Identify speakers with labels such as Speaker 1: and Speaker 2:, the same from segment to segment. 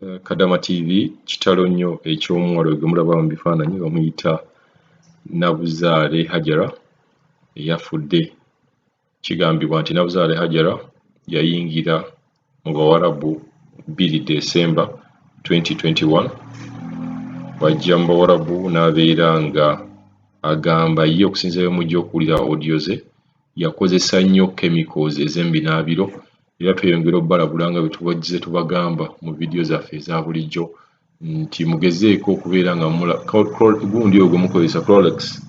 Speaker 1: Kadama TV, kitalo nnyo eky'omuwala oyo gwe mulaba mu bifaananyi, bamuyita Nabuzaale Hajara eyafudde. Kigambibwa nti Nabuzaale Hajara yayingira mu Bawarabu 2 December 2021, bw'ajja mu Bawarabu n'abeera nga agamba ye, okusinziira bwe mujja okuwulira audio ze, yakozesa nnyo chemicals ez'omu binaabiro. Era tweyongera okubalabula nga bwe tubazze tubagamba mu vidiyo zaffe eza bulijjo nti mugezeeko okubeera nga gundi ogwo mukozesa Clorox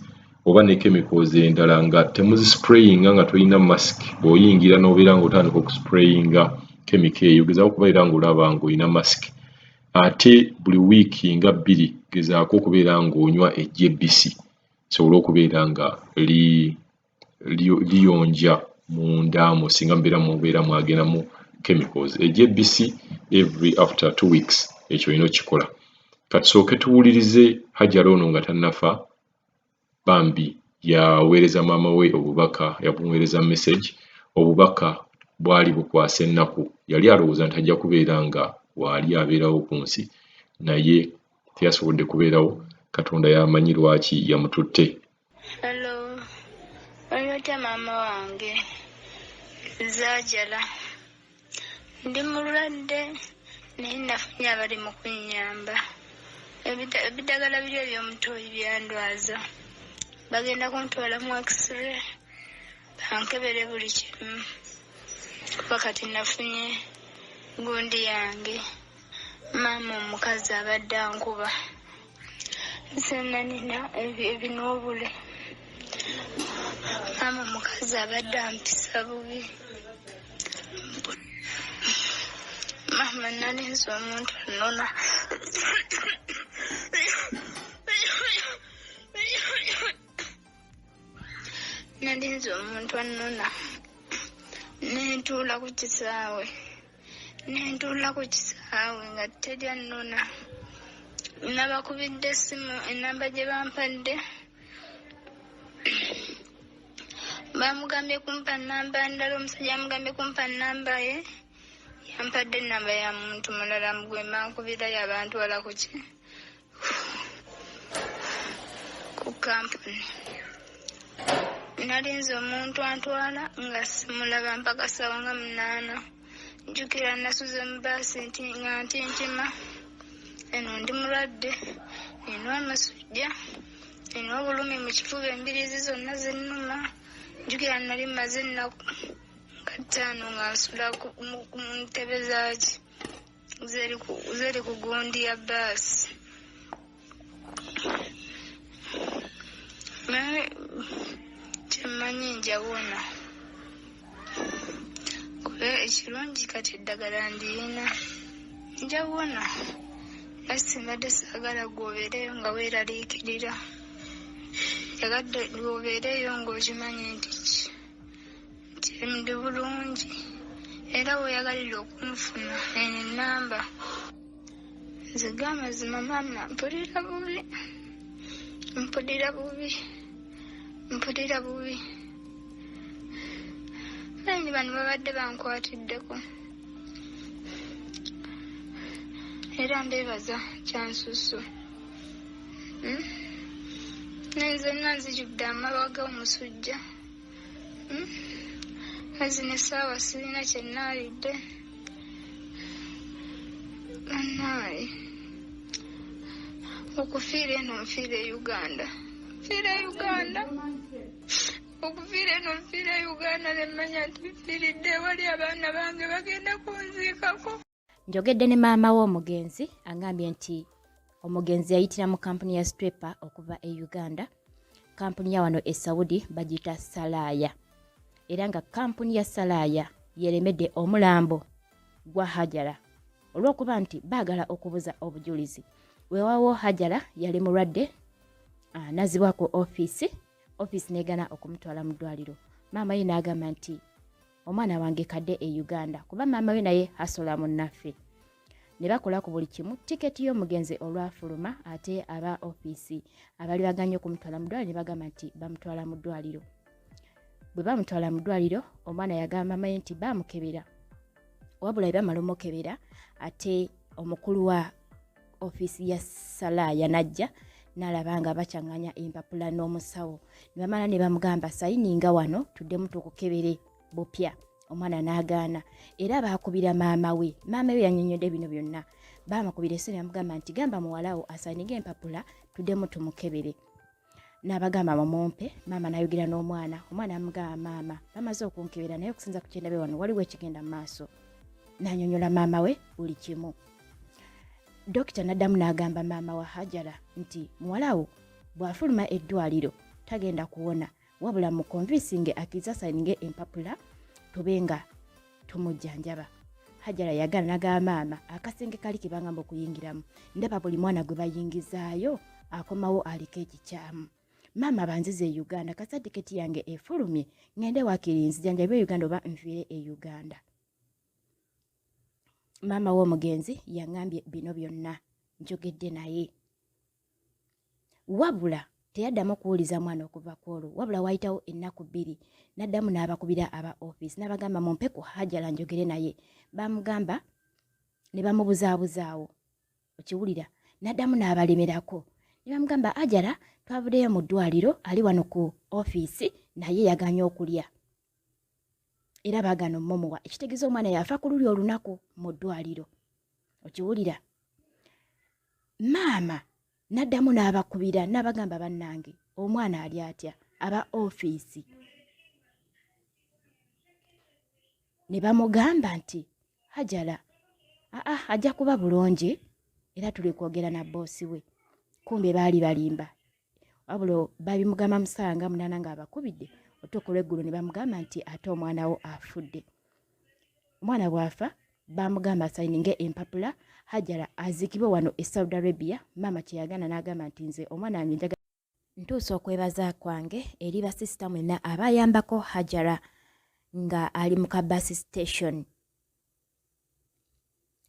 Speaker 1: oba ne chemicals endala nga temuzisprayinga nga tolina mask. Bw'oyingira n'obeera ng'otandika okusprayinga chemical eyo, gezaako okubeera ng'olaba ng'olina mask, ate buli wiiki nga 2 gezaako okubeera ng'onywa eggi ebbisi lisobole okubeera nga liyonja munda mu singa mubeera mwagendamu chemicals. Eggi ebbisi every after 2 weeks, ekyo olina okukikola. Katusooke tuwulirize Hajara ono nga tannafa. Bambi yaweereza maama we obubaka, yamuweereza message, obubaka bwali bukwasa ennaku. Yali alowooza nti ajja kubeera nga waali abeerawo ku nsi, naye teyasobodde kubeerawo. Katonda y'amanyi lwaki yamututte.
Speaker 2: Hello, oli otya maama wange? Zaajala. Ndi mulwadde naye nafunye abali mu kunnyamba. Ebidagala biri eby'omutoyi byandwaza. Bagenda kuntwala mu x-ray bankebere buli kimu. Kuba kati nafunye gundi yange. Maama omukazi abadde ankuba. Nze nanina ebinuubule. Maama omukazi abadde ampisa bubi. Maama nalinze omuntu annona. Nalinze omuntu annona. Nentuula ku kisaawe. Nentuula ku kisaawe nga teri annona. Nabakubidde essimu, ennamba gye bampadde bamugambye kumpa nnamba ndala, omusajja yamugambye kumpa nnamba ye, yampadde ennamba ya muntu mulala gwe mbankubira yabantwala ku ki ku kampuni. Nalinze omuntu antwala nga simulaba mpaka ssaawa nga 8. Jjukira nasuze mu bbaasi nti nga ntintima, eno ndi mulwadde, nina omusujja, nina obulumi mu kifuba, embiriizi zonna zinnuma. Jjukira nali mmaze ennaku nga 5 nga nsula mu ntebe zaaki zeri ku gundi ya bbaasi. Naye kyemmanyi njawona. Kuba ekirungi kati eddagala ndiyina, njawona. Naye simbadde saagala gwe obeereyo nga weeraliikirira. Njagadde gwe obeereyo ng'okimanyi nti ki nti ndi bulungi. Era weeyagalira okunfuna eno ennamba. Nze g'amazima maama mpulira bubi, mpulira bubi, mpulira bubi. Manyi bano babadde bankwatiddeko. Era mbeebaza kyansusso. Nze nzijjudde amabwa g'omusujja. Zino essaawa sirina kye nnaalidde. Bannaaye, okufiira eno nfiira e Uganda. Nfiira e Uganda. Okufiira eno nfiira e Uganda ne mmanya nti nfiiridde ewali abaana bange bagenda kunziikako.
Speaker 3: Njogedde ne maama w'omugenzi, angambye nti omugenzi yayitira mu kampuni ya Strepa okuva e Uganda. Kampuni ya wano e Saudi bagiyita Salaya, era nga kampuni ya Salaya yeremedde omulambo gwa Hajara olw'okuba nti baagala okubuza obujulizi. Weewaawo Hajara yali mulwadde, nazibwa ku ofiisi, ofiisi negana okumutwala mu ddwaliro. Maama ye n'agamba nti omwana wange kadde e Uganda, kuba maama we naye asola munnaffe. Ne bakola ku buli kimu. Tiketi y'omugenzi olwafuluma, ate aba ofiisi abali baganye okumutwala mu ddwaliro ne bagamba nti bamutwala mu ddwaliro. Bwe bamutwala mu ddwaliro, omwana yagamba maama ye nti baamukebera, wabula bwe bamala omukebera ate Omukulu wa ofiisi ya Salaaya najja n'alaba nga bakyaŋŋanya empapula n'omusawo, ne bamala ne bamugamba sayininga wano tuddemu tukukebere bupya. Omwana n'agaana, era baakubira maama we. Maama we yannyonnyodde bino byonna. Baamukubira essimu ne bamugamba nti gamba muwala wo asayininge empapula tuddemu tumukebere. N'abagamba mumumpe. Maama n'ayogera n'omwana, omwana amugamba maama bamaze okunkebera naye okusinza ku kyendabe wano waliwo ekigenda mu maaso. N'annyonnyola maama we buli kimu. Dokita n'addamu n'agamba maama wa Hajara nti muwala wo bw'afuluma eddwaliro tagenda kuwona, wabula mu konvinsinge akkirize asayininge empapula tube nga tumujjanjaba. Hajara yagaana n'agamba maama akasenge kali ke bangamba okuyingiramu, ndaba buli mwana gwe bayingizaayo akomawo aliko ekikyamu. Maama banzize e Uganda, kasa tiketi yange efulumye ŋŋende waakiri nzijanjabe e Uganda oba nfiire e Uganda. Maama w'omugenzi yaŋŋambye bino byonna, njogedde naye, wabula teyaddamu kuwuliza mwana okuva ku olwo. Wabula waayitawo ennaku 2 n'addamu n'abakubira aba ofiisi n'abagamba mumpe ku Hajara njogere naye. Bamugamba ne bamubuzaabuzaawo, okiwulira, n'addamu n'abalemerako ne bamugamba Hajara twavuddeyo mu ddwaliro ali wano ku ofiisi naye yagaanye okulya, era baagaana omumuwa, ekitegeeza omwana yafa ku luli olunaku mu ddwaliro, okiwulira. Maama n'addamu n'abakubira n'abagamba bannange omwana ali atya, aba ofiisi ne bamugamba nti Hajara aa ajja kuba bulungi era tuli kwogera na bboosi we. Kumbe baali balimba, wabula babimugamba mu ssaawa nga 8 ng'abakubidde otuuka olw'eggulo ne bamugamba nti ate omwana wo afudde. Omwana bw'afa bamugamba asayininge empapula Hajara aziikibwe wano e Saudi Arabia. Maama kye yagaana n'agamba nti nze omwana wange njagala. Ntuusa okwebaza kwange eri basisita mwenna abayambako Hajara nga ali mu kabasi station.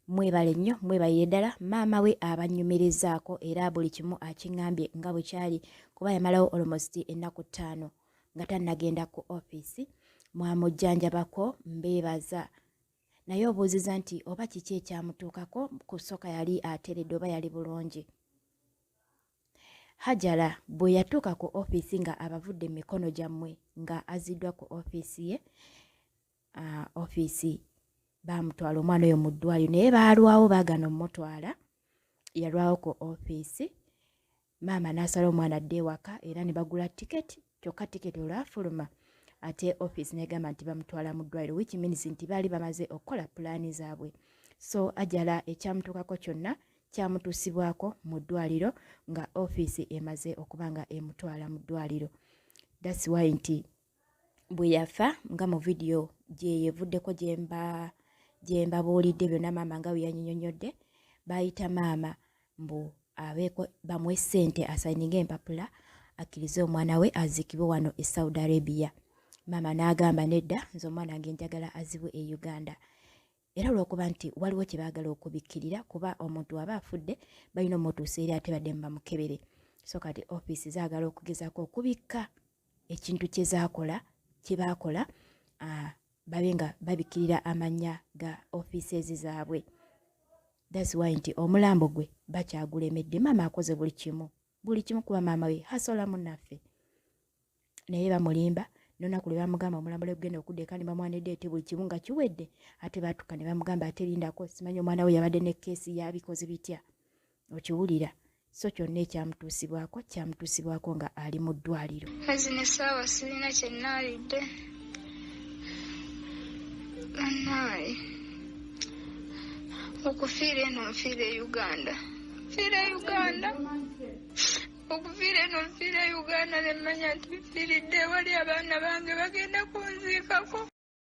Speaker 3: Mwebale nnyo, mwebalire ddala. Maama we abannyumirizaako era buli kimu akiŋŋambye nga bwe kyali, kuba yamalawo almost ennaku 5 nga tannagenda ku ofiisi. Mwamujjanjabako, mbeebaza. Naye obuuziza nti oba kiki ekyamutuukako, ku ssooka yali ateredde oba yali bulungi. Hajara bwe yatuuka ku ofiisi nga abavudde mu mikono gyammwe nga azziddwa ku ofiisi ye, ofiisi baamutwala omwana oyo mu ddwaliro, naye baalwawo baagaana omutwala, yalwawo ku ofiisi. Maama n'asala omwana adde ewaka era ne bagula tiketi, kyokka tiketi olwafuluma ate ofiisi n'egamba nti bamutwala mu ddwaliro, which means nti baali bamaze okukola pulaani zaabwe. So Hajara ekyamutuukako kyonna kyamutuusibwako mu ddwaliro nga ofiisi emaze okuba nga emutwala mu ddwaliro. That's why nti bwe yafa nga mu vidiyo gye yevuddeko gye mbabuulidde byonna maama nga bwe yannyonnyodde, baayita maama mbu abeeko bamuwe ssente asayininge empapula akkirize omwana we aziikibwe wano e Saudi Arabia. Maama n'agamba nedda, nze omwana wange njagala azibwe e Uganda. Era olw'okuba nti waliwo kye baagala okubikkirira, kuba omuntu aba afudde balina omutuusa eri ate baddemu bamukebere. So kati ofiisi zaagala okugezaako okubikka ekintu kye zaakola, kye baakola, babe nga babikkirira amannya ga ofiises zaabwe. That's why nti omulambo gwe bakyagulemedde. Maama akoze buli kimu, buli kimu, kuba maama we hasola munnaffe, naye bamulimba. N'olunaku lwe bamugamba omulambo lwe gugenda okudda eka ne bamuwa ete buli kimu nga kiwedde, ate baatuka ne bamugamba ate lindako, simanyi omwana we yabadde ne keesi yabikoze bitya, okiwulira. So kyonna ekyamutuusibwako kyamutuusibwako nga ali mu ddwaliro.
Speaker 2: Zino essaawa sirina kye nnaalidde. Bannaaye, okufiira eno nfiira e Uganda, nfiira e Uganda. Okufiira eno nfiira e Uganda ne mmanya nti nfiiridde ewali abaana bange bagenda kunziikako.